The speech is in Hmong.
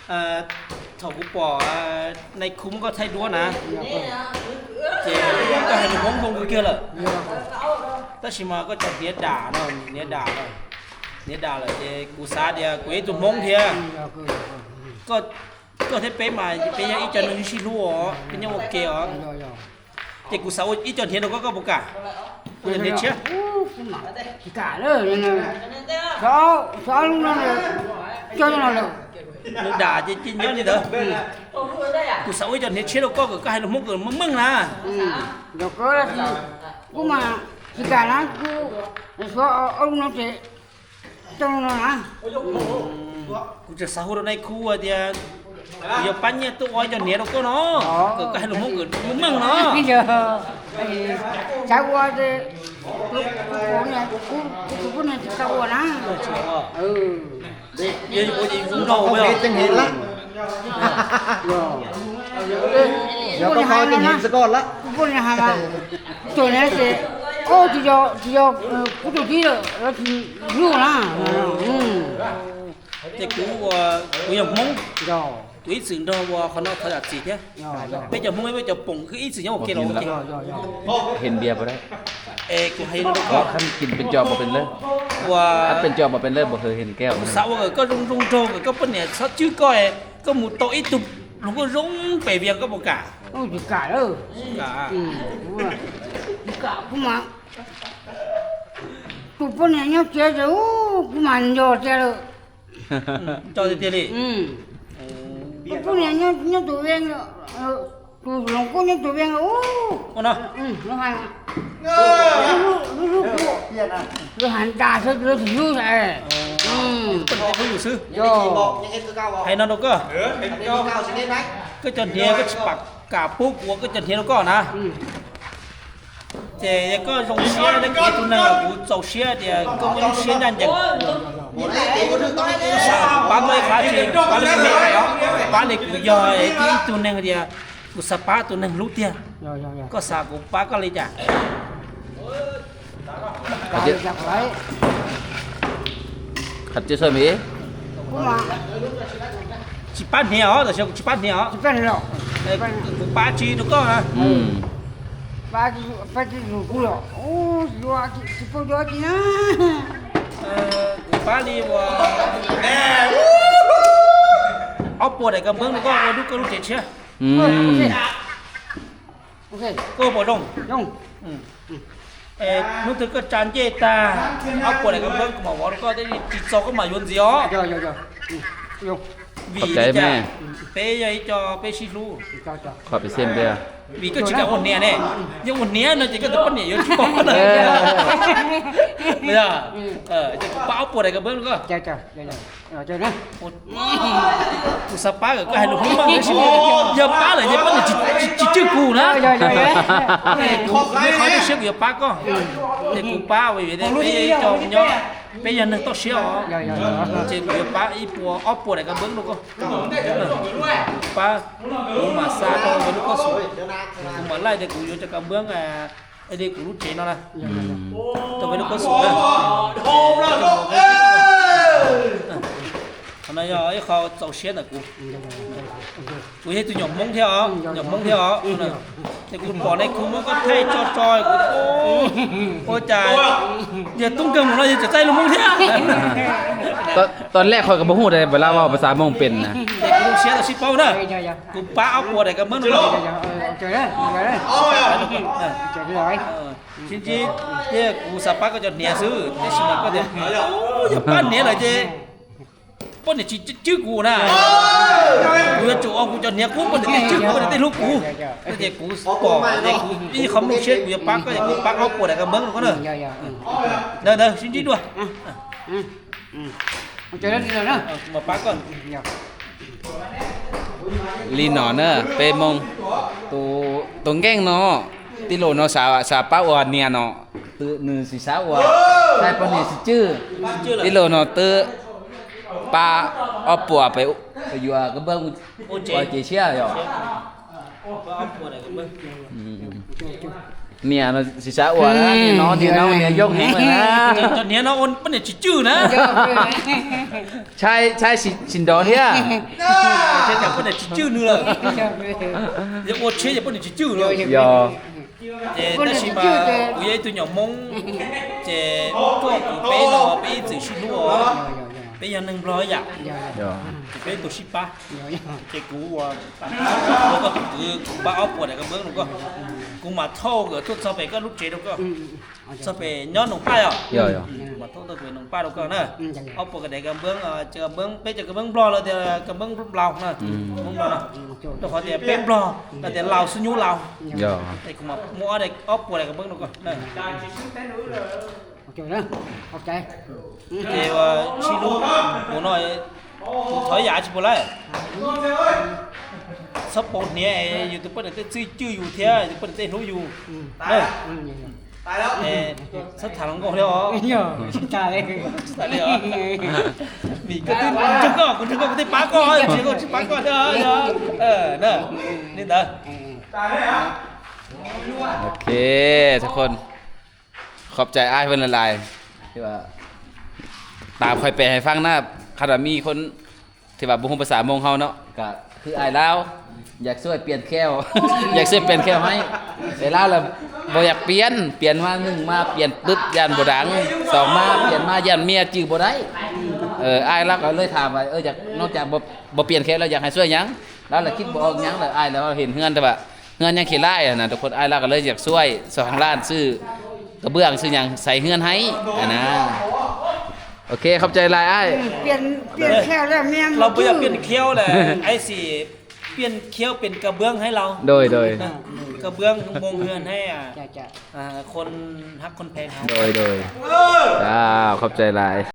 Thaum kuv pom nai khu muab koj thaij duab na, ces koj hais lus Hmoob zoo kawg kiag lawm. Tab sis mas koj cov hniav dam no, hniav dam, hniav dam lawm ces kuv xav tias kuv yog ib tug Hmoob thiab. Koj thiab peb mas peb yog ib co neeg sib hlub os, peb nyob ua ke os. Ces kuv xav ua ib co hniav rau koj, koj puas kam? Ua hniav tshiab. Tsis kam lawm, xav ob lub no, coj no lawm. Nws dam ces cia nyob li ntawd. Kuv xav ua ib co hniav tshiab rau koj kom koj hais lus Hmoob kom meej meej na. Yog koj, kuv mas tsis kam na, kuv xav ob lub no ces coj no na. Kuv tseem xav hu rau nai khu tias kuv yuav pab nyiaj tuaj ua ib co hniav rau koj no, kom koj hais lus Hmoob kom meej meej no. Xav ua, kuv tus poj niam tsis kam ua na. Yog ua ces zoo nraug lawm. Kuv poj niam hais mas, tsis yog, tsis yog kuv tus txiv lawm, lawv tsis hlub na. Ces kuv, kuv yog Hmoob, kuv ib txwm nrog ua qhov no thov zam txim thiab. Peb cov Hmoob peb cov poom ib txwm nyob ua ke los ua ke. Es kuv hais, kuv xav ua kom koj zoo zoo nraug, kom koj poj niam txhob cwb koj, koj mus tau ib tug hluas nkauj zoo pem Vias, koj puas kam? Tsis kam lawm. Kuv mas tus poj niam nyob tsev ces kuv mas nco tiag lawm. Nco tiag tiag li. Tus poj niam nyob tus Vias, tus hluas nkauj nyob tus Vias, lub hais, lub hlub kuv, lub hais ntas xwb, lub tsis hlub. Hlub yus xwb. Hais no rau koj, koj cov hniav koj tsis pom kam pub kuv ua koj cov hniav rau koj na. Ces yog koj zoo siab thiab kuv tus neeg los kuv txaus siab tias koj muaj lub siab ncaj ncees. Pab koj ib qhov tsis pab li me me os, pab li kuv yog ib tug neeg tias kuv xav pab tus neeg hlub tiag. Koj xav kuv pab koj li cas? Tsis pab hniav os, tam sim no kuv tsis pab hniav os. Kuv pab tsi rau koj na? Kuv pab li ua ob puas daim kav npawb rau koj ua lub koj lub tsev tshiab. Koj puas zoo? Hnub twg koj tsa ncej tag, ob puas daim kav npawb kuv mam vov rau koj, tsis txaus koj mam yuav ntxiv os. Vim li cas? Peb yog ib co peb sib hlub. Vim koj tsis kam ua hniav ne? Yog ua hniav no ces koj tus poj niam yuav tsis pom na. Ces kuv pab ob puas daim kav npawb rau koj. Kuv xav pab kom koj hais lus Hmoob meej tab sis yog pab lawm ces poj niam tsis cwj kuv na. Kuv qhov tu siab kuv yuav pab koj, ces kuv pab vim peb nyob, peb yog neeg toj siab os. Ces kuv yuav pab ib puas ob puas daim kav npawb rau koj. Pab, kuv mam xa rau lub koj xum, kuv mam laij tias kuv yuav cov kav npawb li kuv lub tsev no na, rau lub koj xum na. Qhov no yog ib qho txaus siab ntawm kuv. Kuv yog tus nyuam Hmoob thiab os, nyuam Hmoob thiab os. Ces kuv pom nai khu muab koj thaij tso tso, kuv ua cas yog tub nkeeg mus no yog tseem txaij lus Hmoob thiab. Tau lej qhov kuv mus hu pab lab vas pas xav Hmoob pem na. Ces kuv zoo siab tau sib paub na. Kuv pab ob puas daim kav npawb no. Sib ntsib, kuv xav pab koj cov hniav xwb, tab sis mas koj tias yog pab hniav lawm ces poj niam tsis cwj kuv na. Kuv yuav tsum ua kuv cov hniav qub, poj niam thiaj cwj kuv, poj niam thiaj hlub kuv. Ces kuv pom, ib qho mloog siab kuv yuav pab koj, kuv pab ob puas daim kav npawb rau koj na. Ntawd ntawd sib ntsib dua. Kuv mam pab koj. Li no na, peb Hmoob, tus nkeej no, tij laug no xav pab ua niam no, nws tsis xav ua, thaij poj niam tsis cwj. Tij laug no twb pab ob puas pem yuav kab npawb ua cev siab yom. Niam no tsis xav ua na, niam no, niam no, niam yooj heev lawm na. Cov hniav no ua poj niam tsis cwj na. Ntshai, ntshai tsis nrov thiab. Poj niam tsis cwj nws lawm. Yog ua tshiab ces poj niam tsis cwj lawm. Yog. Ces tab sis mas kuv yog ib tug nyuam Hmoob, ces koj kuv peb no peb ib txwm sib hlub os. Peb yog neeg Nplog ib yam. Ces peb tus sib pab. Ces kuv ua, ua koj tus kwv, kuv pab ob puas daim kab nplooj rau koj. Kuv mam thauj nkawd tuaj txog pem koj lub tsev rau koj. Txog pem nyob Noom Paj os. Mam thauj tuaj pem Noom Paj rau koj na. Ob puas daim kab nplooj, peb cov kab nplooj Nplog los tias kab nplooj Nplaus na. Nplooj Nplaus na. Rau qhov tias peb Nplog los tias Laus xub nyub Laus. Es kuv mam muab ob daim, ob puas daim kab nplooj rau koj na. Ces sib hlub, kuv no, kuv thov yam tsis pom lawm. Txhob pauv hniav, yus tus poj niam tej txwj cwj yus thiab yus tus poj niam tej hlub yus. Txhob tham hluas nkauj thiab os. Vim koj twb nrog koj, kuv nrog koj, kuv thiaj pab koj, tsis koj tsis pab koj thiab. Li ntawd. Ok, ทุกคน ขอบใจอ้ายเพิ่นหลายๆ ที่ว่า ตามคอยแปลให้ฟังนะ คันว่ามีคนที่ว่าบ่ฮู้ภาษามงเฮาเนาะ ก็คืออ้ายลาว อยากช่วยเปลี่ยนแข้ว อยากช่วยเปลี่ยนแข้วให้ แต่ลาวล่ะ บ่อยากเปลี่ยน เปลี่ยนมา หนึ่ง มา เปลี่ยนปุ๊บ ย่านบ่ดัง สอง มา เปลี่ยนมา ย่านเมียจื้อบ่ได้ เออ อ้ายลาวก็เลยถามว่า เออ อยาก นอกจากบ่ บ่เปลี่ยนแข้วแล้ว อยากให้ช่วยหยัง ลาวล่ะคิดบ่ออกหยังเลย อ้ายลาวเห็นเฮือนแต่ว่า เฮือนยังขี้ร้ายอะนะทุกคน อ้ายลาวก็เลยอยากช่วย ช่วยทางร้านซื้อกระเบื้องซื้อหยังใส่เฮือนให้อะนะ โอเค ขอบใจหลายอ้าย เปลี่ยน เปลี่ยนแข้วแล้วแม่ง เราไม่อยากเปลี่ยนแข้วเลย ไอ้สิเปลี่ยนแข้วเป็นกระเบื้องให้เรา โดย โดย กระเบื้องมุงเฮือนให้อ่ะ จ้ะ จ้ะ อ่า คนฮักคนแพงเขา โดย โดย จ้า ขอบใจหลาย